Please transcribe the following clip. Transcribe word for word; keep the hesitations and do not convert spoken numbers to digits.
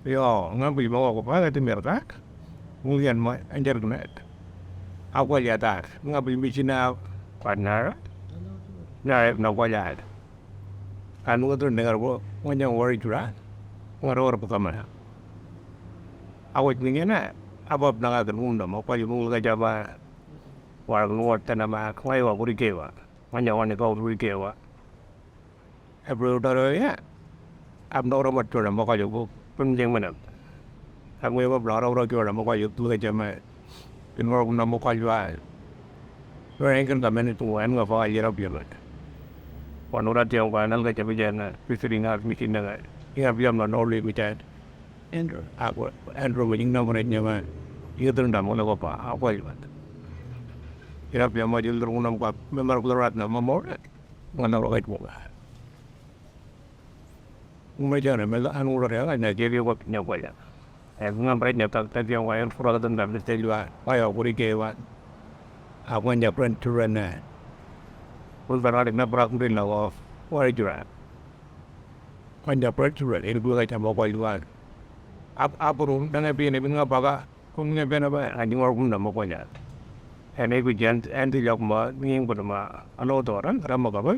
Yo, nga bi mo ko pa ti mer ka. Ngu yan mo, anjer gnet. Akwa ya ta. Nga bi mi china. Kwa nara. Nara na kwa ya. Anu tu dengar ko, mo nyang wari jura. Nga ro ro pa ma. Awo ni na. Aba na ka dum na mo kwa yu ka jaba. Wa ko ta na ma, kwa wa buri ke wa. Mo nyang wa ni ko buri ke wa. Ebro daro ya. Am no ro mat chora mo ka yo ko. Pun jeng mana. Ang we ba bro ro chora mo ka yo tu ka jama. Pin ro na mo ka yo. Ro en kan ka men tu en ga fa yera bi ma. Wa no ra tiang ka nal ka jabi jana. Pisri nga mi tin na. Nga bi am na no le mi tan. Andrew. Ako Andrew mo jing na mo re nyama. Yo tu na mo na ko pa. Ako yo. Ira bi ma jil ro na mo ka. Me mar ko rat na mo mo. Nga na ro ka mo. Uma jana me la anu ro ya na je bi ko nya ko ya. E nga bre nya ta ta je wa en fura da da te lwa. Wa yo kuri ke wa. A ko nya pren tu ren na. Kun ba ra na bra kun na wa. Wa ri jura. Ko nya pren tu ren en ku ga ta mo ko lwa. Ap apuru da na bi ne bi nga ba ga. Kun ne be na ba a ni wa kun na mo ko nya. E ne ku jan en ti yok ma ni ko ma. Ano to ran ra mo ka ba.